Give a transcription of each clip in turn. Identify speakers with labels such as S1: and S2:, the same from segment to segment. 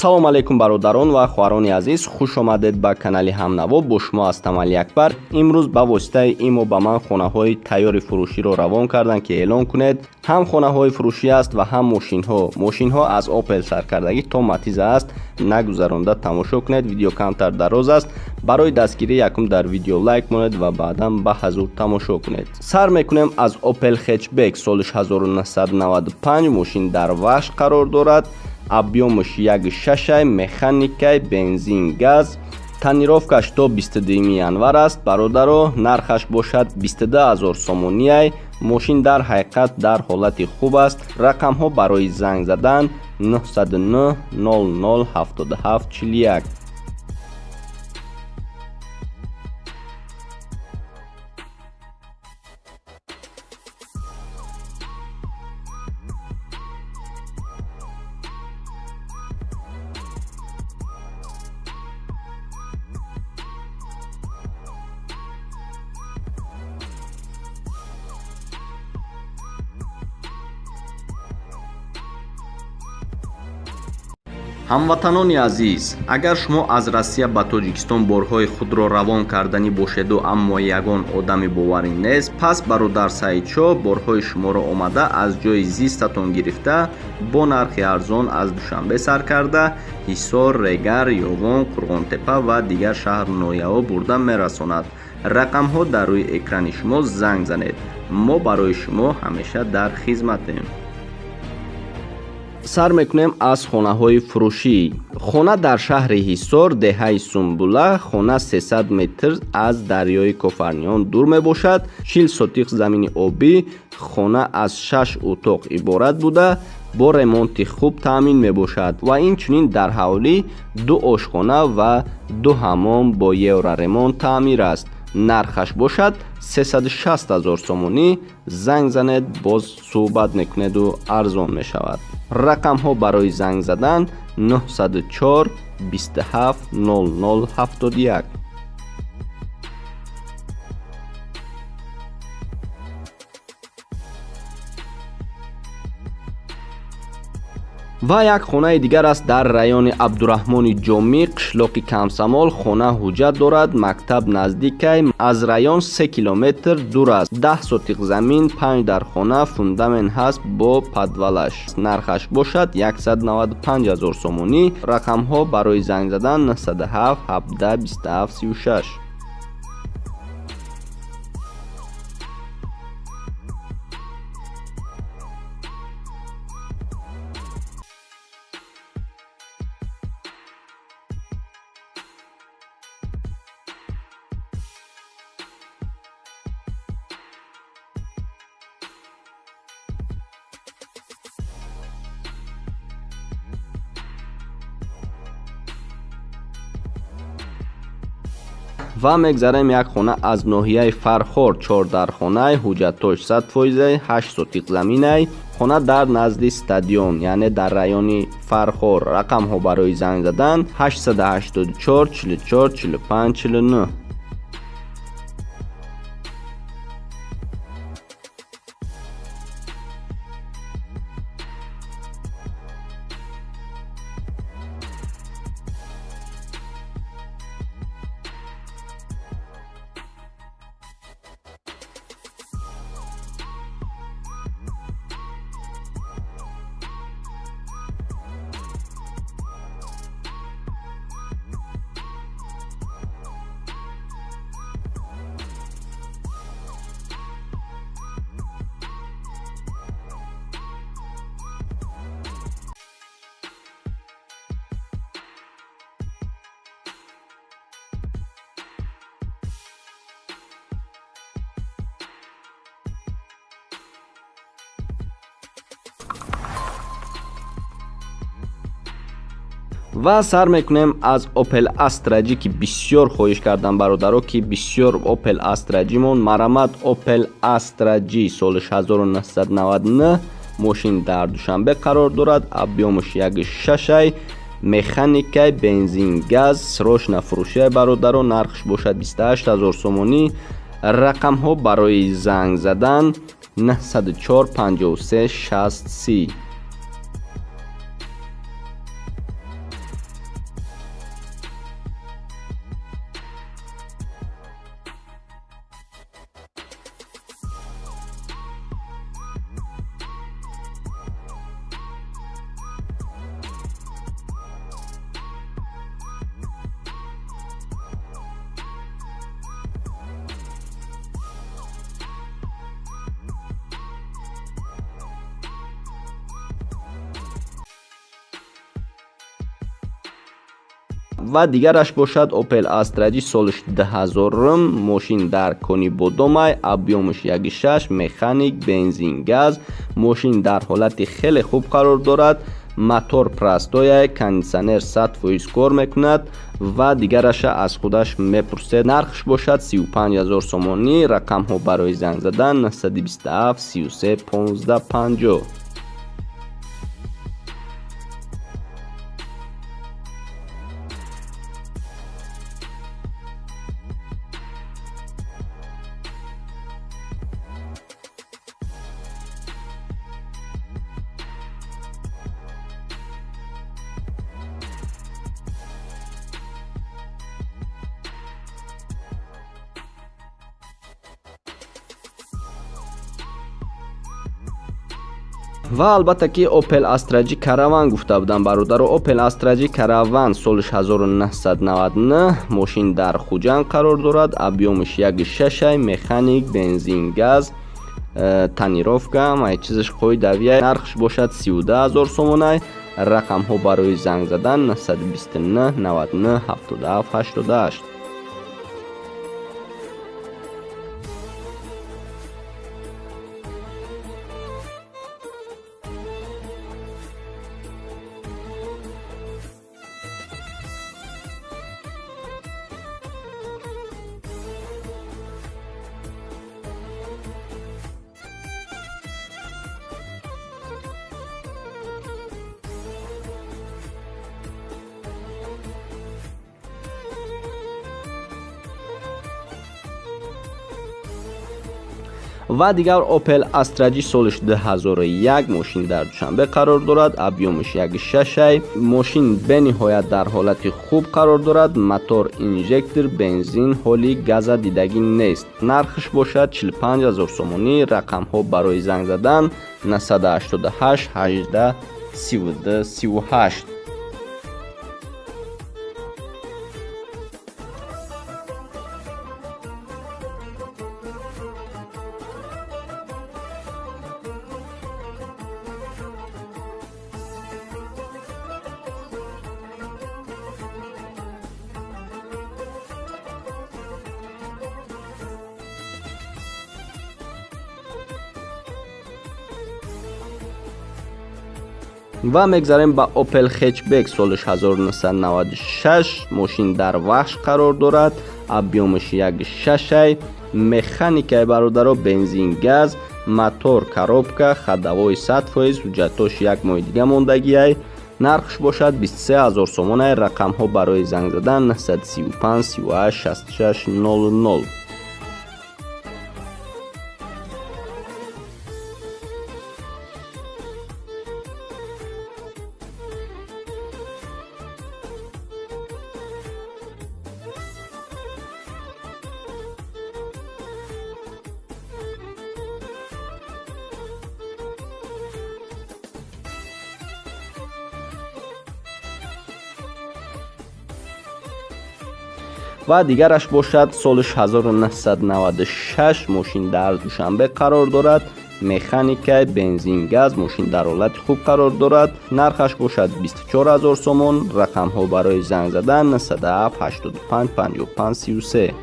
S1: Салом алейкум, бародарон ва хоҳарони азиз, хуш омадед ба канали Ҳамнаво. Бо шумо ҳастам Алиакбар. Имрӯз ба воситаи имо ба ман хонаҳои тайёри фурӯширо равон карданд, ки эълон кунед. Ҳам хонаҳои фурӯшӣ аст ва ҳам мошинҳо. Мошинҳо аз Опел саркардагӣ то Матиза аст. Нагузаронда тамошо кунед, видео камтар дароз аст. Барои дастгирӣ якум дар видео лайк монед ва баъдан ба ҳазур тамошо кунед. Сар мекунем аз Опел хэтчбек соли 1995. Мошин дар Вахш қарор дорад. Объёмаш 1,6, механикай, бензин, газ. Тонировкаш то 22 январ аст, бародаро. Нархаш бошад 22 0 сомониай. Мошин дар ҳақиқат дар ҳолати хуб аст. Рақамҳо барои занг задан 909 00 77 41. Ҳамватанони азиз, агар шумо аз Россия ба Тоҷикистон борҳои худро равон карданӣ бошеду, аммо ягон одами боварӣ нест, пас бародар Саидшоҳ борҳои шуморо омада аз ҷои зистатон гирифта, бо нархи арзон аз Душанбе сар карда, Ҳисор, Регар, Ёвон, Қурғонтепа ва дигар шаҳру ноҳияҳо бурда мерасонад. Рақамҳо дар рӯи экрани шумо, занг занед. Мо барои шумо ҳамеша дар хизматем. Сар мекунем аз хонаҳои фурӯшӣ. Хона дар шаҳри Ҳисор, деҳаи Сумбула. Хона 300 метр аз дарёи Кофарниҳон дур мебошад. 40 сотиқ замини обӣ. Хона аз шаш утоқ иборат буда, бо ремонти хуб таъмин мебошад ва инчунин дар ҳавлӣ ду ошхона ва ду ҳаммом бо евроремонт таъмир аст. Нархаш бошад 360 0 сомонӣ. Занг занед, боз суҳбат мекунеду арзон мешавад. Рақамҳо барои занг задан 904 27 00 71. Ва як хонаи дигар аст дар райони Абдураҳмони Ҷомӣ, қишлоқи Камсамол. Хона ҳуҷҷат дорад, мактаб наздикай, аз район 3 километр дур аст. 10 сотиқ замин, 5 дар хона, фундамент ҳаст бо подвалаш. Нархаш бошад 195 0 сомонӣ. Рақамҳо барои занг задан 907 17 27 36. Ва мегзарем як хона аз ноҳияи Фархор, чордархонай, ҳуҷҷатош 100%, 8 сотиқ заминай. Хона дар назди стадион, яъне дар райони Фархор. Рақамҳо барои занг задан 884 44 45 49. Ва сар мекунем аз Opel Astra G, ки бисёр хоҳиш кардам, бародаро, ки бисёр Opel Astra G мон. Марамат, Opel Astra G соли 1999. Мошин дар Душанбе қарор дорад. Объёмаш 1,6, механикай, бензин, газ. Срочно фурӯшиай, бародаро. Нархш бошад 28 0 сомонӣ. Рақамҳо барои занг задан 904 53 60 30. Ва дигараш бошад Opel Astra G соли 2000, мошин дар Конибодомай, объёмаш 1.6, механик, бензин, газ. Мошин дар ҳолати хеле хуб қарор дорад, мотор простоя, кондитсионер 100% кор мекунад ва дигараша аз худаш мепурсед. Нархш бошад 35 000 сомонӣ. Рақамҳо барои занг задан 927 33 15 50. Ва албатта ки Opel Astra G Caravan гуфта будам бародаро. Opel Astra G Caravan соли 1999, мошин дар Хуҷанд қарор дорад, объёмаш 1.6, механик, бензин, газ, тонировка, ҳамаи чизаш қоидавия. Нархш бошад 32 000 сомонай. Рақамҳо барои занг задан 929 99 77 88. Ва дигар Opel Astra G соли 2001, мошин дар Душанбе қарор дорад, объёмаш 1.6, мошин бениҳоят дар ҳолати хуб қарор дорад, мотор инжектор, бензин, ҳоли газа дидагӣ нест. Нархш бошад 45 000 сомонӣ. Рақамҳо барои занг задан 988 18 32 38. Ва мегзарем ба Opel Hatchback соли 1996, мошин дар Вахш қарор дорад, объёмаш 1.6, механикаи бародаро, бензин, газ, мотор, коробка, ходовой 100%, ҳуҷҷатош як моҳи дига мондагиай. Нархш бошад 23 000 сомонай. Рақамҳо барои занг задан 935 38 66 00. Ва дигараш бошад соли 1996, мошин дар Душанбе қарор дорад, механикаи, бензин, газ, мошин дар ҳолати хуб қарор дорад. Нархаш бошад 24 000 сомон. Рақамҳо барои занг задан 907 85 55 33.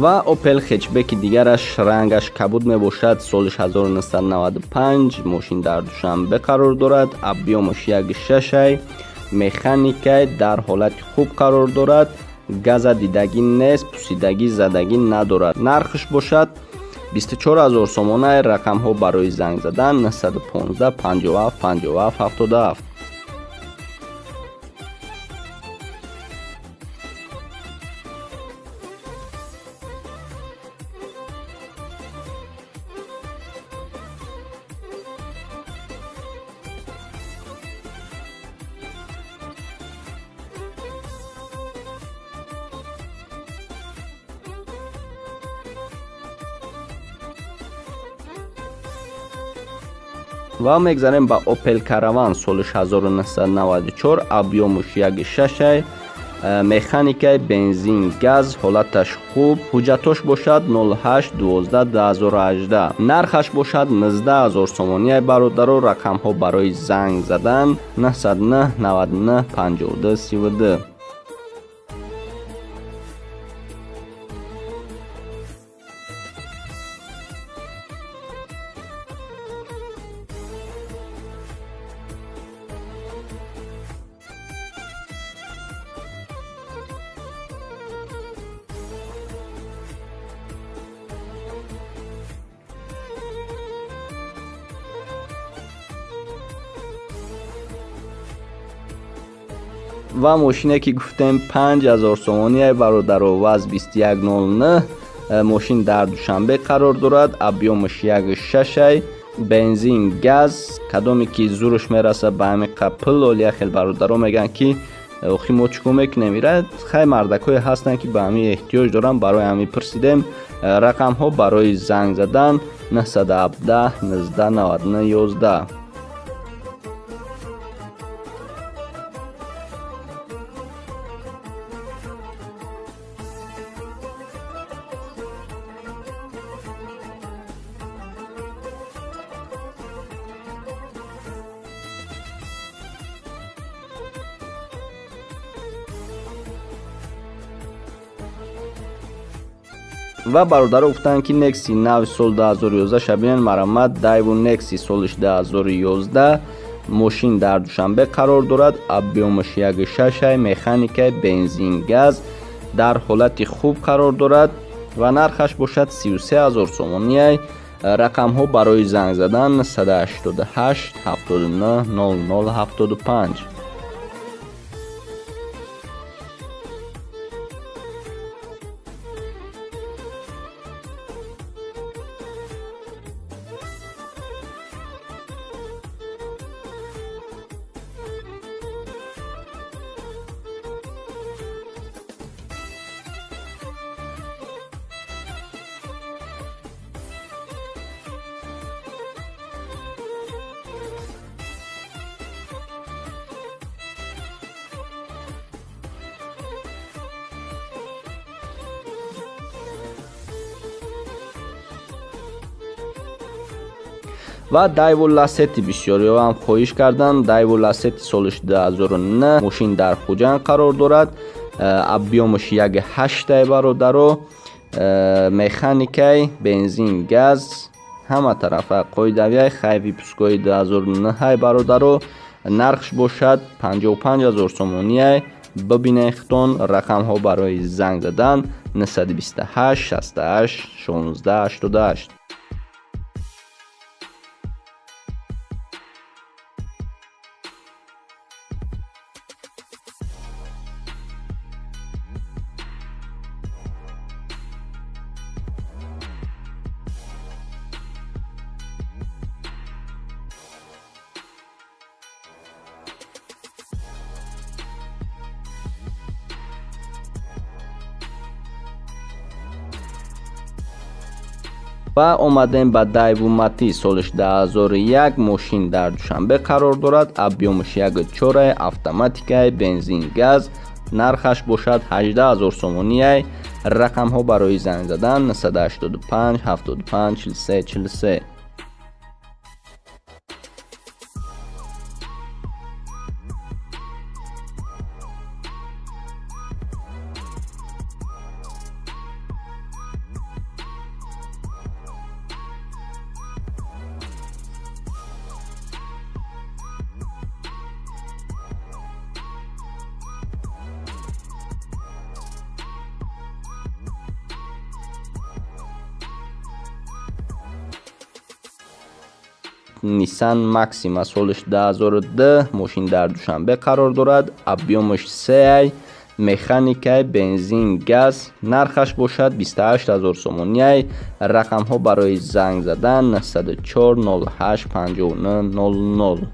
S1: Ва Opel Hatchback дигараш рангаш кабуд мебошад, соли 1995, мошин дар Душанбе қарор дорад, объёмаш 1.6, механикай, дар ҳолати хуб қарор дорад, газа дидагӣ нест, пусидагӣ задагӣ надорад. Нархш бошад 24 000 сомонай. Рақамҳо барои занг задан 915 57 57 77. Ва мегзарем ба Opel Caravan соли 1994, объёмуш 1.6, механикаи, бензин, газ, ҳолаташ хуб, ҳуҷҷатош бошад 08/12/2018, нархаш бошад 19 000 сомонии бародаро. Рақамҳо барои занг задан 909 99 52 32. Ва мошине ки гуфтем 5000 сомонии бародаро, ваз 2109, мошин дар Душанбе қарор дорад, объёмаш 1.6, бензин, газ. Кадоме ки зурш мераса ба ҳамин пул, олия хел бародаро мегӯянд ки охи мо чӣ кор мекунем ира. Хай, мардакҳое ҳастанд ки ба ҳамин эҳтиёҷ доранд, барои ҳамин пурсидем. Рақамҳо барои занг задан 917 19 99 11. Ва бародаро гуфтанд ки Некси нави сол 2011 шабинен марамат. Дайву Некси солиш 2011, мошин дар Душанбе қарор дорад, объёмаш 1.6, механикаи, бензин, газ, дар ҳолати хуб қарор дорад ва нархаш бошад 33 000 сомонии. Рақамҳо барои занг задан 188 79 00 75. Ва Дайву Ласети бисёриҳо ҳам хоҳиш карданд. Дайву Ласети соли 2009, мошин дар Хуҷанд қарор дорад, объёмаш 1.8 бародаро, механикай, бензин, газ, ҳама тарафа қоидавияй, хай выпускҳои 2009 бародаро, нархш бошад 55 000 сомонияй. Бибинед хитон, рақамҳо барои занг задан 928 68 16 88. Ва омадем ба Дайву Матиз соли 2001, мошин дар Душанбе қарор дорад, объёмаш 1.4, автоматикаи, бензин, газ, нархаш бошад 18 000 сомонияй. Рақамҳо барои занг задан 985 75 43 43. Nissan Maxima соли 2002, мошин дар Душанбе қарор дорад, объёмаш 3, механикаи, бензин, газ, нархаш бошад 28 000 сомонияй. Рақамҳо барои занг задан 904 08 59 00.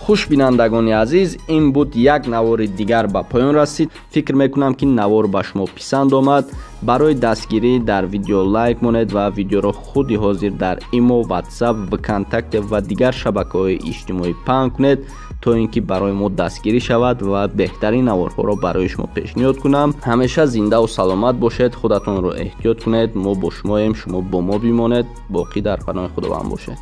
S1: Хуш, бинандагони азиз, ин буд як навори дигар, ба поён расид. Фикр мекунам, ки навор ба шумо писанд омад. Барои дастгирӣ дар видео лайк монед ва видеоро худи ҳозир дар Имо, Ватсап, Вконтакте ва дигар шабакаҳои иҷтимоӣ паҳн кунед, то ин ки барои мо дастгирӣ шавад ва беҳтарин наворҳоро барои шумо пешниҳод кунам. Ҳамеша зиндаву саломат бошед, худатонро эҳтиёт кунед. Мо бо шумоем, шумо бо мо бимонед. Боқӣ дар паноҳи Худованд бошед.